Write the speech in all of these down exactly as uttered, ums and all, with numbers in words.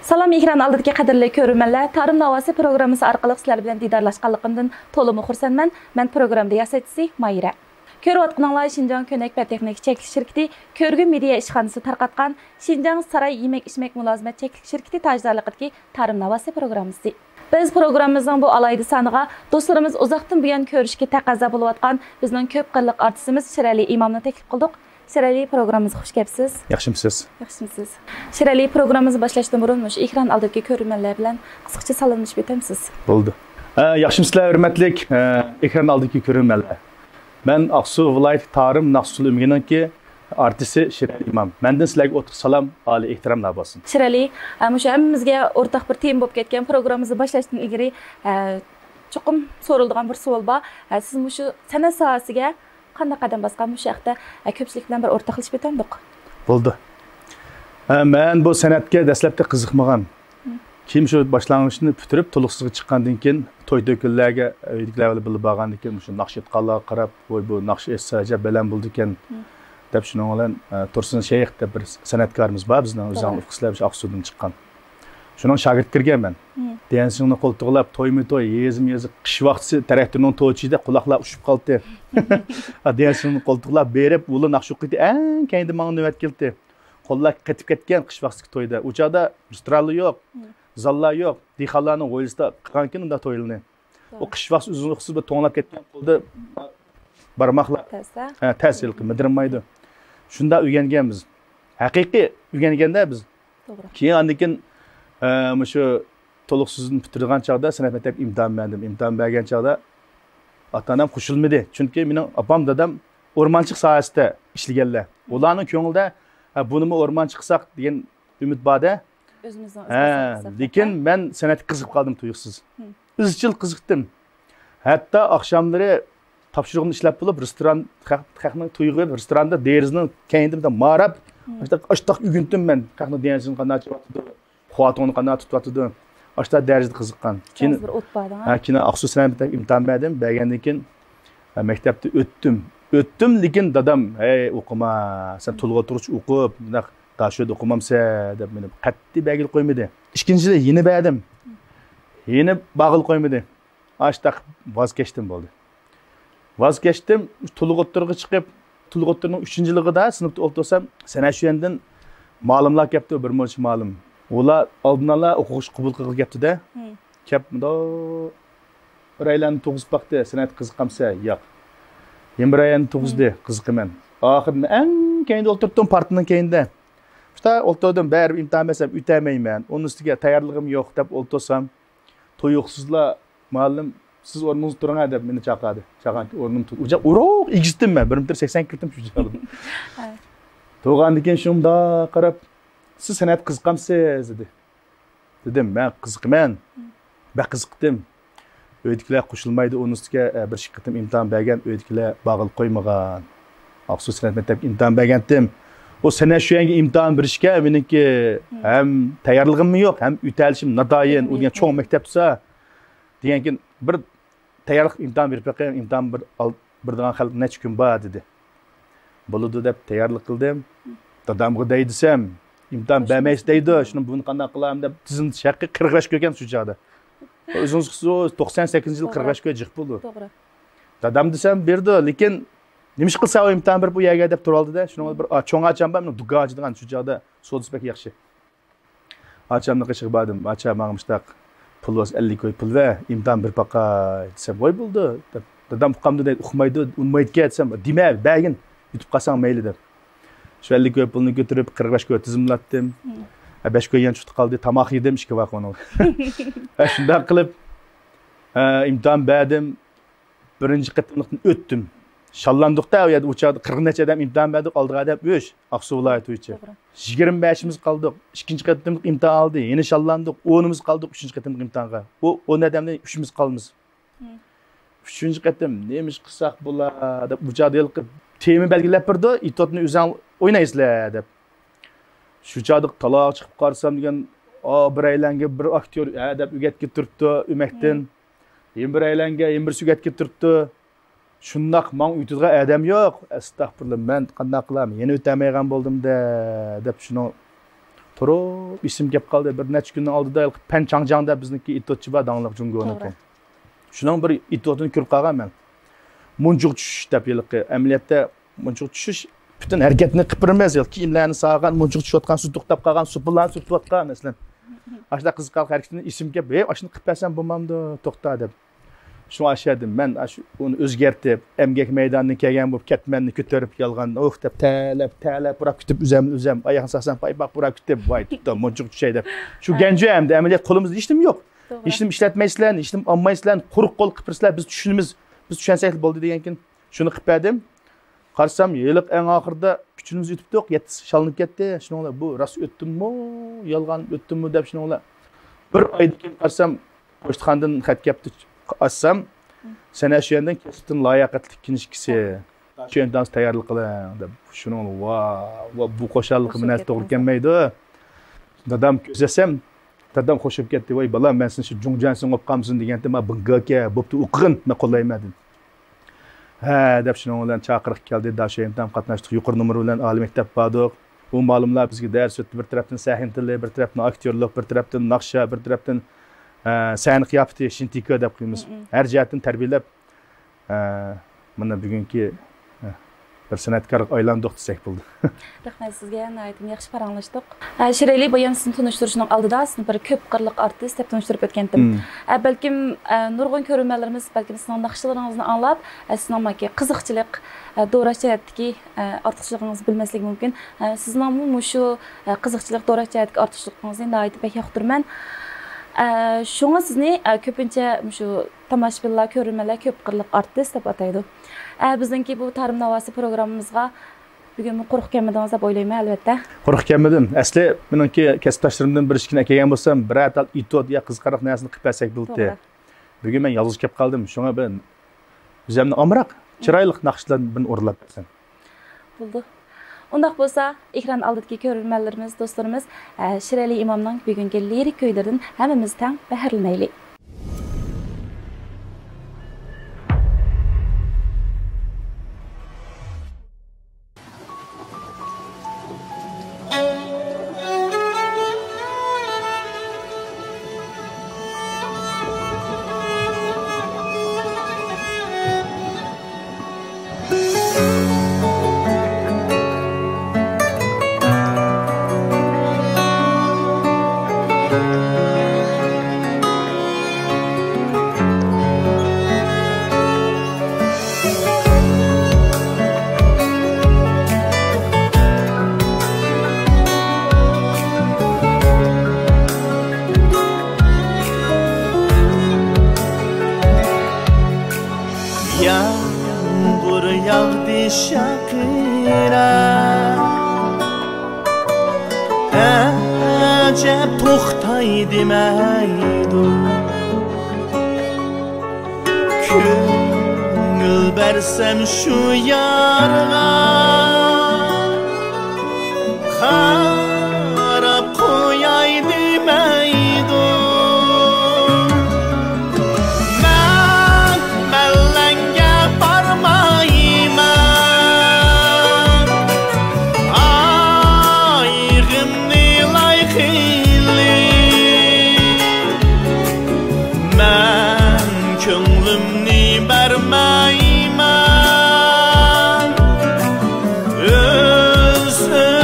سالام، ئېكران ئالدىدىكى قەدىرلىك كۆرۈرمەنلەر، تارىم ناۋاسى پروگراممىسى ئارقىلىق سىلەر بىلەن دىدارلاشقانلىقىمدىن تولىمۇ خۇرسەنمەن. مەن پروگرامما رىياسەتچىسى ماھىرە. كۆرۈۋاتقىنىڭلار شىنجاڭ كۆنەك پەن تېخنىكا چەكلىك شىركىتى كۆرگۈم مېدىيا ئىشخانىسى تارقاتقان شىنجاڭ ساراي يېمەك ئىچمەك مۇلازىمەت چەكلىك شىركىتى تاجدارلىقىدىكى تارىم ناۋاسى پروگراممىسى. بىز پروگراممىمىزنىڭ بۇ ئالاھىدە سانىغا دوستلىرىمىز ئۇزاقتىن بۇيان كۆرۈشكە تەقەززا بولۇۋاتقان بىزنىڭ كۆپ قىرلىق ئارتىسىمىز شىرئەلى ئىمامنى تەكلىپ قىلدۇق. شىرئەلى، پروگراممىمىزغا خۇش كەپسىز. ياخشىمسىز؟ ياخشىمسىز؟ شىرئەلى، پروگراممىمىزنى باشلاشتىن بۇرۇن مۇشۇ ئېكران ئالدىدىكى كۆرۈرمەنلەر بىلەن قىسقىچە سالاملىشىپ ئۆتەمسىز؟ بولدى. ئە، ياخشىمسىلەر، ھۆرمەتلىك، ئە، ئېكران ئالدىدىكى كۆرۈرمەنلەر. مەن ئاقسۇ ۋىلايىتى تارىم ناخشا ئۇسسۇل ئۆمىكىنىڭكى ئارتىسى شىرئەلى ئىمام. مەندىن سىلەرگە ئوتتۇق سالام، ئالىي ئېھتىراملار بولسۇن. شىرئەلى، ئە، مۇشۇ ھەممىمىزگە ئورتاق بىر تېما بولۇپ كەتكەن پروگراممىمىزنى باشلاشتىن ئىلگىرى، ئە، چوقۇم سورىلىدىغان بىر سوئال بار. ئە، سىز مۇشۇ سەنئەت ساھەسىگە قانداق قەدەم باسقان؟ مۇشۇ ھەقتە، ئە، كۆپچىلىك بىلەن بىر ئورتاقلىشىپ ئۆتەمدۇق. بولدى. ئە، مەن بۇ سەنئەتكە دەسلەپتە قىزىقمىغان. مم. كېيىن شۇ باشلانغۇچنى پۈتتۈرۈپ، تولۇقسىزغا چىققاندىن كېيىن، توي-تۆكۈنلەرگە ئۆيدىكىلەر بىلەن بىللە بارغاندىن كېيىن، مۇشۇ ناخشا ئېيتقانلارغا قاراپ، ۋوي، بۇ ناخشا ئېيتسا ئەجەب بەلەن بولىدىكەن، مم، دەپ، شۇنىڭ بىلەن، ئە، تۇرسۇن شەيخ دەپ بىر سەنئەتكارىمىز بار، بىزنىڭ توغرا. ئۆزىڭىز ئۇقىسىلەر، ئاقسۇدىن چىققان. شۇنىڭ شاگىرتى كىرگەن مەن. مم. ديەنشىڭنى قولتۇقلاپ، تويمۇ توي، يېزىمۇ يېزا، قىش ۋاقتىسى تىراكتورنىڭ توچىدا قۇلاقلار ئۇشۇپ قالدى. ديەنشىڭنى قولتۇقلاپ بېرىپ، ئۇلا ناخشا ئوقۇيتتى، ئەڭ كەينىدە ماڭا نۆۋەت كەلدى. قوللار قېتىپ كەتكەن قىش ۋاقتىسىدىكى تويدا. ئۇ چاغدا رېستورانلار يوق، مم، زاللار يوق. دېھقانلارنىڭ ھويلىسىدا قىلغانكەن ئۇنداق تويلىرىنى. توغرا. ئۇ قىش ۋاقتىسى ئۇزۇن ئۇقسىز بىر توڭلاپ كەتكەن قولدا بارماقلار. تەس-، ھە؟ ھە، تەس ھېلىقى مىدىرلىمايدۇ. شۇنداق ئۆگەنگەنبىز. ھەقىقىي ئۆگەنگەندە بىز. توغرا. كېيىن ئاندىن كېيىن، ئە، مۇشۇ تولۇقسىزنى پۈتتۈرىدىغان چاغدا سەنئەت مەكتەپ ئىمتىھان بەردىم. ئىمتىھان بەرگەن چاغدا ئاتا-ئانام قوشۇلمىدى. چۈنكى مېنىڭ ئاپام، دادام ئورمانچىلىق ساھەسىدە ئىشلىگەنلەر. مم. ئۇلارنىڭ كۆڭلىدە، ھە، بۇنىمۇ ئورمانچى قىلساق دېگەن ئۈمىد بار-دە. ئۆزىمىزنىڭ ھە، ئىزدىساق، لېكىن ھە؟ مەن سەنئەتكە قىزىقىپ قالدىم تۇيۇقسىز. مم. ئىزچىل قىزىقتىم. ھەتتا ئاخشاملىرى تاپشۇرۇقنى ئىشلەپ بولۇپ، رېستوران، خەق-، خەقنىڭ تويى قويۇپ، رېستوراندا دېرىزىنىڭ كەينىدە ماراپ، مم، ئاشتاق، ئاشتاق ئۆگىنىتتىم مەن. خەقنىڭ دېرىزىنى قانداق ئاچىۋاتىدۇ، خوتۇنى قانداق تۇتۇۋاتىدۇ. ئاشتاق دەرىجىدە قىزىققان. كېيىن، بىر ئوت بار دەڭ، ھە، ھە؟ كېيىن ئاقسۇ سەنئەت مەكتەپ ئىمتىھان بەردىم. بەرگەندىن كېيىن، ھە، مەكتەپتە ئۆتتۈم. ئۆتتۈم، لېكىن دادام، ھەي، ئوقۇما، سەن تولغا ئولتۇرغۇچە ئوقۇپ، مۇنداق داشۆدە ئوقۇمامسەن دەپ مېنى قەتئىي بەرگىلى قويمىدى. ئىككىنچى يىلى يەنە بەردىم. يەنە بارغىلى قويمىدى. ئاشتاق ۋاز كەچتىم بولدى. ۋاز كەچتىم، تولۇق ئوتتۇرىغا چىقىپ، تولۇق ئوتتۇرىنىڭ ئۈچىنچى يىلىغىدا سىنىپتا ئولتۇرسام، سەنئەت شۇيەندىن مالىملار كەپتۇ، بىر مۇنچە مالىم. ئۇلار ئالدىن ئالا ئوقۇغۇچى قوبۇل قىلغىلى كەپتۇ-دە. مم. كەپ مۇنداق بىر ئايلاننى تۇرغۇزۇپ باقتى، سەنئەتكە قىزىقامسەن؟ ياق. يەنە بىر ئايلاننى تۇرغۇزدى، مم، قىزىقىمەن. ئاخىرىدا مەن ئەڭ كەينىدە ئولتۇرتتۇم، پارتىنىڭ كەينىدە. شۇنداق ئولتۇردۇم، بەرىبىر ئىمتىھان بەرسەم ئۆتەلمەيمەن. ئۇنىڭ ئۈستىگە تەييارلىقىم يوق دەپ ئولتۇرسام، تۇيۇقسىزلا، مۇئەللىم، سىز ئورنىڭىزدا تۇرۇڭ دەپ مېنى چاقىردى. چاقىرغان ئورنۇمدا تۇردۇم. ئۇ چاغ ئۇرۇق ئېگىزتىم مەن، بىر مېتىر سەكسەن كىردىم شۇ چاغدا. ھە. تۇرغاندىن كېيىن شۇنداق قاراپ، سىز سەنئەتكە قىزىقامسىز؟ دېدى. دېدىم، مەن قىزىقىمەن. ھە. بەك قىزىقتىم. ئۆيدىكىلەر قوشۇلمايدۇ، ئۇنىڭ ئۈستىگە، ئە، بىر ئىككى قېتىم ئىمتىھان بەرگەن، ئۆيدىكىلەر بارغىلى قويمىغان. ئاقسۇ سەنئەت مەكتەپكە ئىمتىھان بەرگەنتىم. ئۇ سەنئەت شۇيەنگە ئىمتىھان بېرىشكە مېنىڭكى، ھە، ھەم تەييارلىقىممۇ يوق، ھەم ئۆتەلىشىم ناتايىن. ئۇ دېگەن چوڭ مەكتەپ تۇرسا، دېگەنكىن بىر تەييارلىق ئىمتىھان بېرىپ بېقىڭ، ئىمتىھان بىر ئال-، بېرىدىغان خەلق نەچچە كۈن بار دېدى. بولىدۇ دەپ تەييارلىق قىلدىم. دادامغا دەي دېسەم، ئىمتىھان بەرمەيسىز دەيدۇ، شۇنى بۇنى قانداق قىلارمەن دەپ تىزىملىتىش ھەققى قىرىق بەش كويكەن شۇ چاغدا. ئۆزىڭىز ئۇقىسىز، توقسان سەككىزىنچى يىل قىرىق بەش كوي جىق پۇلدۇ. توغرا. دادام دېسەم بېرىدۇ، لېكىن نېمە ئىش قىلسا ئۇ ئىمتىھان بېرىپ ئۇ يەرگە دەپ تۇرالدى-دە. شۇنىڭ بىر، ئا، چوڭ ئاچام بار، مېنىڭ دۇكان ئاچىدىغان شۇ چاغدا سودىسى بەك ياخشى. ئاچامنىڭ قېشىغا باردىم. ئاچا، ماڭا مۇشتاق پۇل بولسا ئەللىك كوي پۇل بەر، ئىمتىھان بېرىپ باقاي دېسەم، ۋاي بولدى دەپ. دادام ئۇقامدۇ دەيدۇ، ئۇقمايدۇ، ئۇنىمايدىكەن دېسەم، دېمە، بەرگىن، يۇتۇپ قالساڭ مەيلى دەپ. شۇ ئەللىك كوي پۇلنى كۆتۈرۈپ قىرىق بەش كوي تىزىملاتتىم. ھە، بەش كوي يەنە چىقىپ قالدى، تاماق يېدىم ئىككى ۋاق ئۇنىڭ. ھە، شۇنداق قىلىپ، ھە، ئىمتىھان بەردىم. بىرىنچى قېتىملىقتىن ئۆتتۈم. شاللاندۇق-تە، ئۇ يەردە ئۇ چاغدا قىرىق نەچچە ئادەم ئىمتىھان بەردۇق، ئالدىغان ئادەم ئۈچ، ئاقسۇ ۋىلايىتى بويىچە. توغرا. يىگىرمە بەشىمىز قالدۇق. ئىككىنچى قېتىملىق ئىمتىھان ئالدى، يەنە شاللاندۇق، ئونىمىز قالدۇق ئۈچىنچى قېتىملىق ئىمتىھانغا. ئۇ ئون ئادەمدىن ئۈچىمىز قالىمىز. مم. ئۈچىنچى قېتىم نېمە ئىش قىلساق بولا دەپ، ئۇ چاغدا ھېلىقى تېما بەلگىلەپ بېرىدۇ، ئېتوتنى ئۆزەڭ ئوينايسىلەر دەپ. شۇ چاغدا تالاغا چىقىپ قارىسام دېگەن، ئا، بىرەيلەنگە بىر ئاكتيور ھە دەپ ئۆگەتكە تۇرۇپتۇ ئۆمەكتىن. مم. يەنە بىرەيلەنگە يەنە بىرسى ئۆگەتكە تۇرۇپتۇ. شۇنداق ماڭا ئۆگىتىدىغان ئادەم يوق. ئەستەغپۇرۇللا، مەن قانداق قىلارمەن؟ يەنە ئۆتەلمەيدىغان بولدۇم-دە، دەپ شۇنىڭ تۇرۇپ ئېسىمگە كەپ قالدى. بىر نەچچە كۈننىڭ ئالدىدا ھېلىقى پەن چاڭجاڭ دەپ بىزنىڭكى ئېتيۇدچى بار، داڭلىق جۇڭگونىڭكى. توغرا. شۇنىڭ بىر ئېتيۇدىنى كۆرۈپ قالغان مەن. مۇنجۇق چۈشۈش دەپ ھېلىقى ئەمەلىيەتتە مۇنجۇق چۈشۈش پۈتۈن ھەرىكەتنى قىلىپ بېرىمىز. كىيىملەرنى سالغان، مۇنجۇق چۈشۈۋاتقان، سۇ توختاپ قالغان، سۇپىلارنى سۈرتۈۋاتقان، مەسىلەن. ئاشۇنداق قىزىقارلىق ھەرىكىتىنى ئېسىمگە كەپ، ھەي، ئاشۇنى قىلىپ بەرسەم بولمامدۇ، توختا دەپ. شۇڭا ئاشۇ يەردە مەن ئاشۇ ئۇنى ئۆزگەرتىپ، ئەمگەك مەيدانىدىن كەلگەن بولۇپ كەتمەننى كۆتۈرۈپ يالغان، ئۇھ دەپ تەلەپ، تەلەپ پۇراپ كېتىپ، ئۈزەم، ئۈزەم، ئاياغنى سالسام پايپاق پۇراپ كېتىپ، ۋاي، تۇتتا، مۇنجۇق چۈشەي دەپ. شۇ ھە. گەنجۇ ئەمدى ئەمەلىيەت قولىمىزدا ھېچنېمە يوق. توغرا. ھېچنېمە ئىشلەتمەيسىلەر، ھېچنېمە ئالمايسىلەر، قۇرۇق قول قىلىپ بېرىسىلەر، بىز چۈشىنىمىز، بىز چۈشەنسەكلا بولدى دېگەنكىن. شۇنى قىلىپ بەردىم. قارىسام، ھېلىقى ئەڭ ئاخىرىدا ئۈچىنچى ئۆتۈپتۇق، يەتتىسى شاللىنىپ كەتتى. شۇنىڭ بىلەن بۇ راست ئۆتتۈممۇ، يالغان ئۆتتۈممۇ دەپ شۇنىڭ بىلەن بىر ئايدىن كېيىن قارىسام، پوچتىخانىدىن خەت كەپتۇ. ئاچسام، سەن شۇ يەردىن كەسىپتىن لاياقەتلىك كىنىشكىسى، شۇ ئىمتىھانغا تەييارلىق قىلىڭ دەپ. شۇنىڭ ۋا، ۋا، بۇ خۇشاللىقىم بىلەن توغرا كەلمەيدۇ. دادام كۆزەتسەم، دادام خوش بولۇپ كەتتى. ۋاي بالام، مەن سېنى شۇ جۇڭجيەنسىڭ بولۇپ قالمىسۇن دېگەنتىم، ما بىڭگېكە بوپتۇ، ئوقۇغىن، مەن قوللايمەن دېدى. ھە دەپ شۇنىڭ بىلەن چاقىرىق كەلدى، داشۆيۈەنتەن قاتناشتۇق، يۇقىرى نومۇر بىلەن ئالىي مەكتەپ باردۇق. ئۇ مۇئەللىملەر بىزگە دەرس ئۆتتى، بىر تەرەپتىن سەھنە تىلى، بىر تەرەپتىن ئاكتيورلۇق، بىر تەرەپتىن ناخشا، بىر تەرەپتىن، ئە، سەھنە قىياپىتى، شىنتىكو دەپ قويىمىز. ھەر جەھەتتىن تەربىيەلەپ، ئە، مانا بۈگۈنكى، ئە، بىر سەنئەتكارغا ئايلاندۇق دېسەك بولىدۇ. رەھمەت سىزگە، ناھايىتى ياخشى پاراڭلاشتۇق. ئە، شىرئەلى، بايام سىزنى تونۇشتۇرۇشنىڭ ئالدىدا سىزنى بىر كۆپ قىرلىق ئارتىس دەپ تونۇشتۇرۇپ ئۆتكەنتىم. ئە، بەلكىم، ئە، نۇرغۇن كۆرۈرمەنلىرىمىز بەلكىم سىزنىڭ ناخشىلىرىڭىزنى ئاڭلاپ، ئە، سىزنىڭ ماكى قىزىقچىلىق، ئە، دوراش جەھەتتىكى، ئە، ئارتۇقچىلىقىڭىزنى بىلمەسلىكى مۇمكىن. ئە، سىزنىڭمۇ مۇشۇ، ئە، قىزىقچىلىق، دوراش جەھەتتىكى ئارتۇقچىلىقىڭىزنى ناھايىتى بەك ياقتۇرىمەن. ئە، شۇڭا سىزنى، ئە، كۆپىنچە مۇشۇ تاماشىبىنلار، كۆرۈرمەنلەر كۆپ قىرلىق ئارتىس دەپ ئاتايدۇ. ئە، بىزنىڭكى بۇ تارىم ناۋاسى پروگراممىمىزغا بۈگۈنمۇ قۇرۇق كەلمىدىڭىز دەپ ئويلايمەن، ئەلۋەتتە. قۇرۇق كەلمىدىم. ئەسلى مېنىڭكى كەسىپداشلىرىمدىن بىر ئىككىنى ئەكەلگەن بولسام، بىرەر تال ئېتيۇد يا قىزىقارلىق نەرسىنى قىلىپ بەرسەك بولاتتى. توغرا. بۈگۈن مەن يالغۇز كەپ قالدىم. شۇڭا بىر ئۆزۈمنى ئامراق، چىرايلىق ناخشىلار بىر ئورۇنلاپ بەرسەم. بولدى. ئۇنداق بولسا، ئېكران ئالدىدىكى كۆرۈرمەنلىرىمىز، دوستلىرىمىز، ئە، شىرئەلى ئىمامنىڭ بۈگۈنكى لىرىك كۈيلىرىدىن ھەممىمىز تەڭ بەھرىلىنەيلى. يامغۇر ياغدى شاقىراق، ئەجەب توختاي دېمەيدۇ. كۆڭۈل بەرسەم شۇ يارغا، قاراپ قوياي دېمەيدۇ. مەن مەللەڭگە بارمايمەن، ئايىغىمنى لايقىلى. مەن كۆڭلۈمنى بەرمەيمەن، ئۆز-ئۆزۈمنى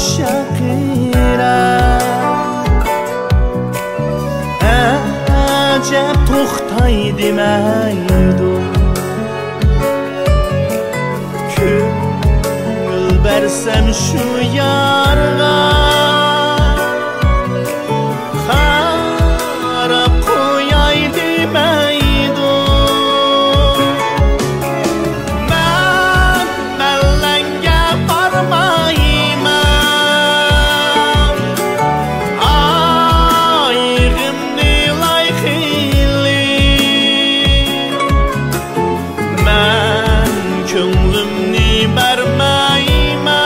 شەقىرە، ئەجەب توختاي دېمەيدۇ. كۆڭۈل بەرسەم شۇ يارغا، قاراپ قوياي دېمەيدۇ. مەن مەللەڭگە بارمايمەن، ئايىغىمنى لايقىلى. مەن كۆڭلۈمنى بەرمەيمەن،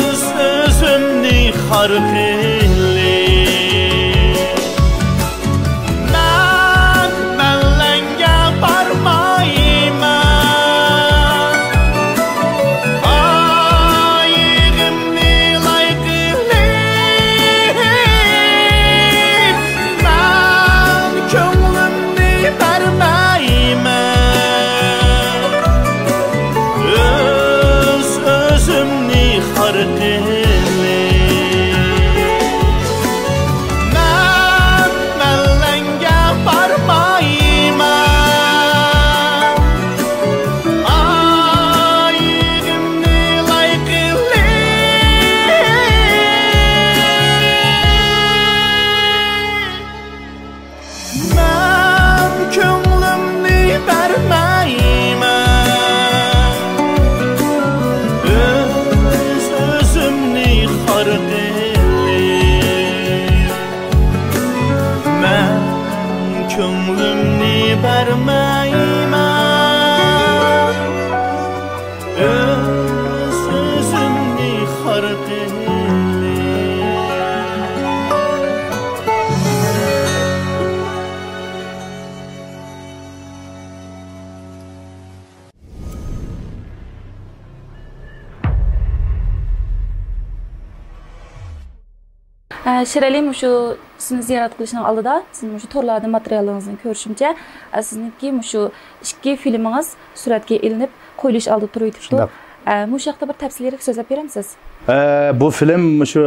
ئۆز-ئۆزۈمنى خار قىلىپ. مەن مەللەڭگە بارمايمەن، ئايىغىمنى لايقىلى. مەن كۆڭلۈمنى بەرمەيمەن، ئۆز-ئۆزۈمنى خار قىلىپ. مەن مەللەڭگە بارمايمەن، ئايىغىمنى لايقىلى. مەن كۆڭلۈمنى بەرمەيمەن، ئۆز-ئۆزۈمنى خار قىلىپ. مەن كۆڭلۈمنى بەرمەيمەن، ئۆز-ئۆزۈمنى خار قىلىپ. ئە، شېرئەلى، مۇشۇ سىزنى زىيارەت قىلىشنىڭ ئالدىدا، سىز مۇشۇ تورلاردا ماتېرىيالىڭىزنى كۆرۈشۈمچە، ئە، سىزنىڭكى مۇشۇ ئىككى فىلىمىڭىز سۈرەتكە ئېلىنىپ، قويۇلۇش ئالدىدا تۇرۇۋېتىپتۇ. شۇنداق. ئە، مۇشۇ ھەقتە بىر تەپسىلىيرەك سۆزلەپ بېرەمسىز؟ ئە، بۇ فىلىم مۇشۇ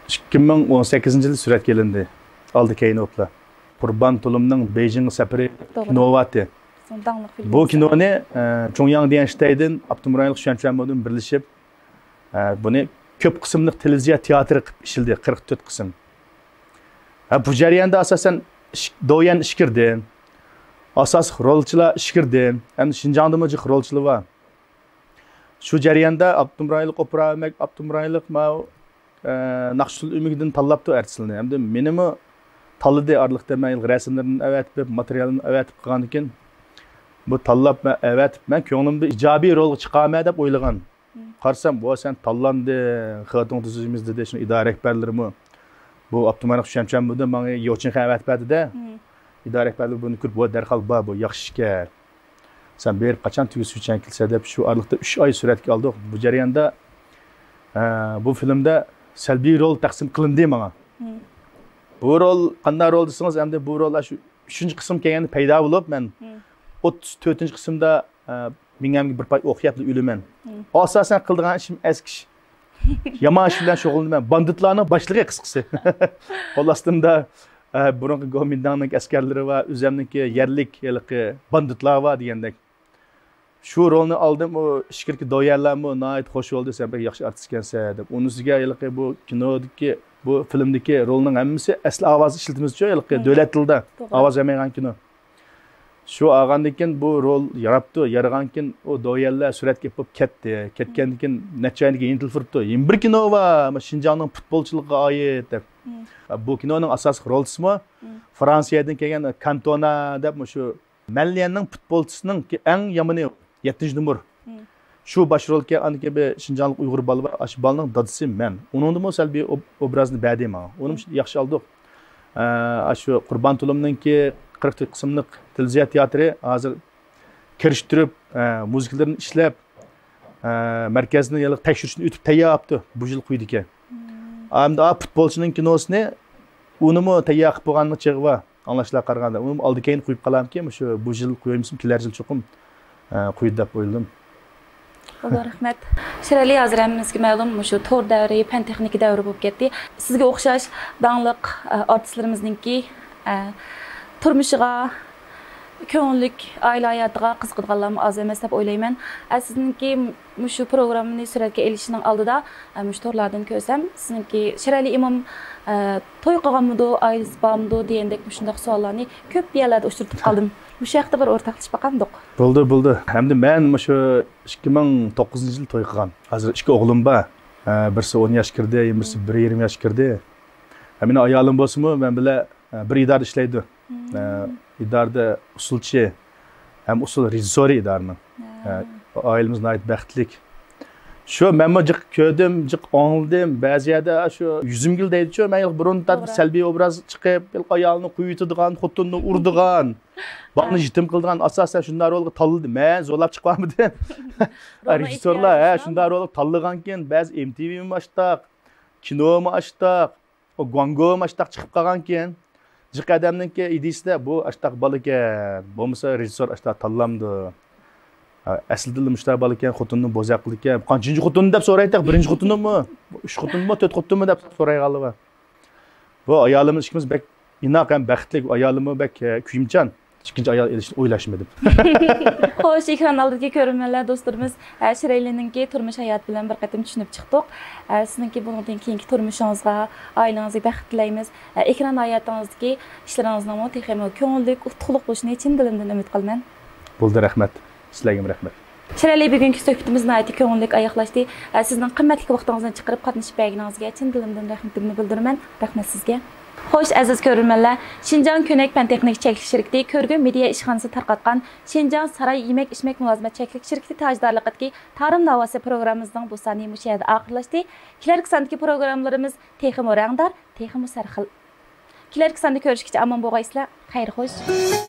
ئىككى مىڭ ئون سەككىزىنچى يىلى سۈرەتكە ئېلىندى. ئالدى كەينى بوپلا. قۇربان تۇلۇمنىڭ بېيجىڭغا سەپىرى توغرا. كىنوۋاتى. داڭلىق فىلىم بۇ بولسا. كىنونى، ئە، چۇڭياڭ ديەنشىتەيدىن ئابدۇمىرايلىق شۈەنچۈەنمۇدىن بىرلىشىپ، ئە، بۇنى كۆپ قىسىملىق تېلېۋىزىيە تىياتىرى قىلىپ ئىشلىدى، قىرىق تۆت قىسىم. ھە، بۇ جەرياندا ئاساسەن ئىش-، دويەن ئىچكىرىدىن، ئاساسلىق رولچىلار ئىچكىرىدىن، ھەم شىنجاڭدىمۇ جىق رولچىلار بار. شۇ جەرياندا ئابدۇمرايلىق ئوپېرا ئۆمەك، ئابدۇمرايلىق ماۋۇ، ئە، ناخشىچىلار ئۆمىكىدىن تاللاپتۇ ئارتىسلىرىنى. ھەمدە مېنىمۇ تاللىدى ئارىلىقتا، مەن رەسىملىرىمنى ئەۋەتىپ، ماتېرىيالىمنى ئەۋەتىپ قىلغاندىكىن، بۇ تاللاپ مەن ئەۋەتىپ، مەن كۆڭلۈمدە ئىجابىي رولغا چىقارمەن دەپ ئويلىغان. مم. قارىسام، ۋا سەن تاللاندىڭ، خېتىڭ تۈزىمىز دېدى، شۇ ئىدارە رەھبەرلىرىمۇ. بۇ ئابدۇمالىك شۈەنچۈەنمۇدىن ماڭا يوچىنخەن ئەۋەتىپ بەردى-دە. مم. ئىدارە رەھبەرلىرى بۇنى كۆرۈپ، بۇ دەرھال بار، بۇ ياخشى ئىكەن. سەن بېرىپ قاچان تۈگۈتسە چەن كېلىسەن دەپ، شۇ ئارىلىقتا ئۈچ ئاي سۈرەتكە ئالدۇق. بۇ جەرياندا، ئە، بۇ فىلىمدە سەلبىي رول تەقسىم قىلىندى ماڭا. مم. بۇ رول قانداق رول دېسىڭىز، ئەمدى بۇ رول شۇ ئۈچىنچى قىسىم كەلگەندە پەيدا بولۇپ، مەن مم. ئوتتۇز تۆتىنچى قىسىمدا، ئە، مېڭەمگە بىر پاي ئوق يەپلا ئۆلىمەن. مم. ئاساسەن قىلىدىغان ئىشىم ئەسكى ئىش. يامان ئىش بىلەن شۇغۇللىنىمەن. باندىتلارنىڭ باشلىقى قىسقىسى. قول ئاستىمدا، ئە، بۇرۇنقى گومىنداڭنىڭ ئەسكەرلىرى بار، ئۆزەمنىڭكى يەرلىك ھېلىقى باندىتلار بار دېگەندەك. شۇ رولنى ئالدىم، ئۇ ئىچكىرىكى دويەنلەرمۇ ناھايىتى خوش بولدى، سەن بەك ياخشى ئارتىس ئىكەنسەن دەپ. ئۇنىڭ ئۈستىگە ھېلىقى بۇ كىنودىكى، بۇ فىلىمدىكى رولنىڭ ھەممىسى ئەسلى ئاۋازدا ئىشلىتىمىزچۇ، ھېلىقى مم. دۆلەت تىلىدا توغرا. ئاۋاز بەرمەيدىغان كىنو. شۇ ئالغاندىن كېيىن بۇ رول ياراپتۇ، يارىغاندىن كېيىن ئۇ دويەنلەر سۈرەتكە ئېلىپ بولۇپ كەتتى. كەتكەندىن كېيىن نەچچە ئايدىن كېيىن يېنىتىلىپ تۇرۇپتۇ. يەنە بىر كىنو بار، شىنجاڭنىڭ پۇتبولچىلىقىغا ئائىت دەپ. مم. بۇ كىنونىڭ ئاساسلىق رولچىسىمۇ مم. فرانسىيەدىن كەلگەن كانتونا دەپ، مۇشۇ مەليەننىڭ پۇتبولچىسىنىڭ ئەڭ يامىنى، يەتتىنچى نومۇر. مم. شۇ باش رولكەن، ئاندىن كېيىن بىر شىنجاڭلىق ئۇيغۇر بالا بار، ئاشۇ بالىنىڭ دادىسى مەن. ئۇنىڭدىمۇ سەلبىي ئوب-، ئوبرازنى بەردى ماڭا. ئۇنىمۇ مم. ياخشى ئالدۇق. ئە، ئاشۇ قۇربان تۇلۇمنىڭكى قىرىق تۆت قىسىملىق تېلېۋىزىيە تىياتىرى ھازىر كىرىشتۈرۈپ، ئە، مۇزىكىلىرىنى ئىشلەپ، ئە، مەركەزنى يەنە تەكشۈرۈشتىن ئۆتۈپ تەييار قىلىپتۇ. بۇ يىل قويىدىكەن. مم. ئەمدى ئا پۇتبولچىنىڭ كىنوسىنى ئۇنىمۇ تەييار قىلىپ بولغاننىڭ چېغى بار. ئاڭلاشلارغا قارىغاندا، ئۇنىمۇ ئالدى كەينى قويۇپ قالامكىن، مۇشۇ، بۇ يىل قويمىسام، كېلەر يىل چوقۇم، ئە، قويىدۇ دەپ ئويلىدىم. بولىدۇ، رەھمەت. شىرئەلى، ھازىر ھەممىمىزگە مەلۇم، مۇشۇ تور دەۋرى، پەن تېخنىكا دەۋرى بولۇپ كەتتى. سىزگە ئوخشاش داڭلىق، ئە، ئارتىسلىرىمىزنىڭكى، ئە، تۇرمۇشىغا، كۆڭۈللۈك ئائىلە ھاياتىغا قىزىقىدىغانلارمۇ ئاز ئەمەس دەپ ئويلايمەن. ئە، سىزنىڭكى مۇشۇ پروگراممىنى سۈرەتكە ئېلىشنىڭ ئالدىدا، ئە، مۇشۇ تورلاردىن كۆرسەم، سىزنىڭكى شىرئەلى ئىمام، ئە، توي قىلغانمىدۇ، ئائىلىسى بارمىدۇ دېگەندەك مۇشۇنداق سوئاللارنى كۆپ يەرلەردە ئۇچرىتىپ قالدىم. مۇشۇ ھەقتە بىر ئورتاقلىشىپ باقامدۇق؟ بولدى، بولدى. ھەمدە مەن مۇشۇ ئىككى مىڭ توققۇزىنچى يىل توي قىلغان. ھازىر ئىككى ئوغلۇم بار. ھە، بىرسى ئون ياش كىردى، بىرسى بىر يېرىم ياش كىردى. ھە، مېنىڭ ئايالىم بولسىمۇ مەن بىلەن، ھە، بىر ئىدارىدە ئىشلەيدۇ. ھە، ئىدارىدە ئۇسسۇلچى ھەم ئۇسسۇل رېژىسسورى ئىدارىنىڭ. ھە، ئائىلىمىز ناھايىتى بەختلىك. شۇ مەنمۇ جىق كۆردۈم، جىق ئاڭلىدىم. بەزى يەردە شۇ يۈزۈمگۈل دەيدىچۇ، مەن بۇرۇن توغرا. سەلبىي ئوبراز چىقىپ، ئايالنى قويۇۋېتىدىغان، خوتۇننى ئۇرىدىغان، بالىنى يېتىم قىلىدىغان، ئاساسەن شۇنداق رولغا تاللىدى. مەن زورلاپ چىقىۋالمىدىم. رېژىسسورلار، ھە، شۇنداق رولغا تاللىغانكىن، بەزى ئېم تى ۋىمۇ ئاشتاق، كىنومۇ ئاشتاق، ئۇ گۇاڭگومۇ ئاشتاق چىقىپ قالغانكىن، جىق ئادەمنىڭكى ئىدىيىسىدە بۇ ئاشتاق بالىكەن، بولمىسا رېژىسسور ئاشتاق تاللامدۇ؟ ھە، ئەسلىدىلا مۇشۇنداق بالىكەن، خوتۇننى بوزەك قىلىدىكەن. قانچىنچى خوتۇنى دەپ سورايتتۇق، بىرىنچى خوتۇنىمۇ، ئۈچ خوتۇنمۇ، تۆت خوتۇنمۇ دەپ سورايدىغانلار بار. بۇ ئايالىمىز ئىككىمىز بەك ئىناق ھەم بەختلىك، ئايالىممۇ بەك، ئە، كۆيۈمچان. ئىككىنچى ئايال ئېلىشنى ئويلاشمىدىم. خوش، ئېكران ئالدىدىكى كۆرۈرمەنلەر دوستلىرىمىز، ئە، شىرئەلىنىڭكى تۇرمۇش ھاياتى بىلەن بىر قېتىم چۈشىنىپ چىقتۇق. ئە، سىزنىڭكى بۇنىڭدىن كېيىنكى تۇرمۇشىڭىزغا، ئائىلىڭىزگە بەخت تىلەيمىز. ئە، ئېكران ھاياتىڭىزدىكى ئىشلىرىڭىزنىڭمۇ تېخىمۇ كۆڭۈللۈك، ئۇتۇقلۇق بولۇشىنى چىن دىلىمدىن ئۈمىد قىلىمەن. بولدى، رەھمەت. سىلەرگىمۇ رەھمەت. شىرئەلى، بۈگۈنكى سۆھبىتىمىز ناھايىتى كۆڭۈللۈك ئاياغلاشتى. ئە، سىزنىڭ قىممەتلىك ۋاقتىڭىزنى چىقىرىپ قاتنىشىپ بەرگىنىڭىزگە چىن دىلىمدىن رەھمىتىمنى بىلدۈرىمەن. رەھمەت سىزگە. خوش، ئەزىز كۆرۈرمەنلەر، شىنجاڭ كۆنەك پەن تېخنىكا چەكلىك شىركىتى كۆرگۈن مېدىيا ئىشخانىسى تارقاتقان شىنجاڭ ساراي يېمەك ئىچمەك مۇلازىمەت چەكلىك شىركىتى تاجدارلىقىدىكى تارىم ناۋاسى پروگراممىمىزنىڭ بۇ سانى مۇشۇ يەردە ئاخىرلاشتى. كېلەركى ساندىكى پروگراممىلىرىمىز تېخىمۇ رەڭدار، تېخىمۇ سەرخىل. كېلەركى ساندا كۆرۈشكىچە ئامان بولغايسىلەر. خەير خوش.